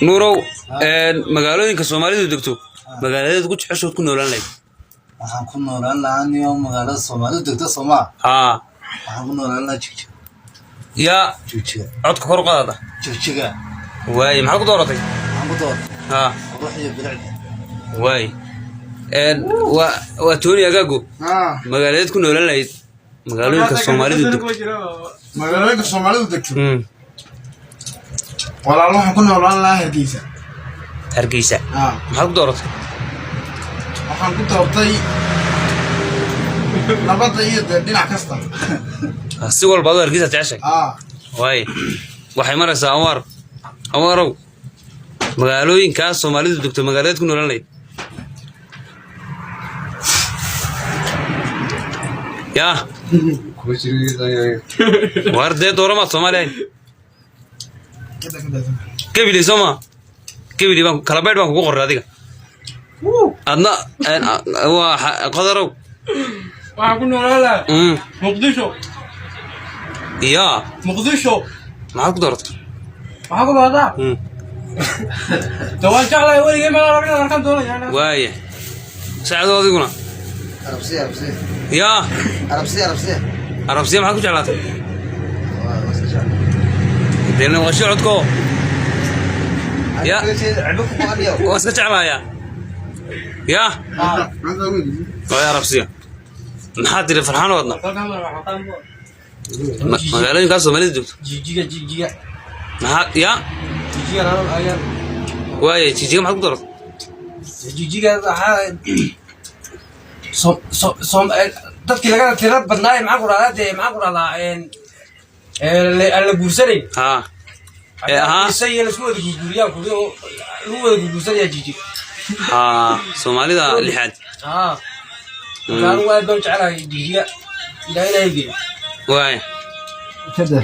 Nuurow, magaalooyinka Soomaalidu degto magaaladeed ku jeceshood ku noolaan lahayd? Waxaan ku noolaan lahaa niyo magaalada Soomaalidu degto Soomaa. Haa. Waxaan ku noolaan lahaa Jigjiga. Yaa? Jigjiga. Codka kor u qaadada. Jigjiga. Waaye, maxaad ku dooratay? Waxaan ku doortay haa qurux iyo bilicda. Waaye, waa Tooni Agaago, magaaladeed ku noolaan lahayd magaalooyinka Soomaalidu degto? Magaalooyinka Soomaalidu degto, walaal, waxaan ku noolaan lahaa Hargeysa. Hargeysa? Ah. Maxaad ku dooratay? Waxaan ku doortay nabadda iyo dee dhinac kasta. Si walba adoo Hargeysa jeceshay? Ah. Waaye, waxay maraysaa Anwaar. Anwaarow, magaalooyinkaas Soomaalidu degto magaaladeed ku noolaan lahayd? Yaa waar, dee dooramaad Soomaali ahayn. Gebili soo ma gebili baan kala baydh baan kugu qorray adiga adna waa Qadarow. Waxaan ku noolaan lahaa Muqdisho. Yaa? Muqdisho. Maxaad ku dooratay? Waxaan ku doortaa de waan jeclahay, weligay ma arag, inaan arkaan doonaya. Waaya, Sacdo, adiguna? Arabsiya, Arabsiya. Yaa? Arabsiya, Arabsiya. Arabsiya maxaad ku jeclaatay? Waa iska jecel. Dee waa codko ya. Cilbo ku maqan yow. Waa iska jeclaaya ya, waaya, Arabsiya maxaa tiri, Farxaan wadna? Magaalooyinkaas Soomaalida joogto? Jijiga, Jijiga. Maxaa ya? Jijiga ayaan. Waaya, Jijiga maxaad ku dooratay? Jijiga waxaa so dadkii laga tira badnaay, maxaan ku dhahdaa dee, maxaan ku dhahdaa, aan la guursanayn. Haa, ee ahaa. Isa iyo laisku wada guurguuriyaan kuli oo lagu wada guurguursanayaa Jijig. Haa, Soomaalida lixaad. Haa, marka anigu aad baan u jecelahay Jijiga, ilaa ilaahay geeyo. Waaya. Kada.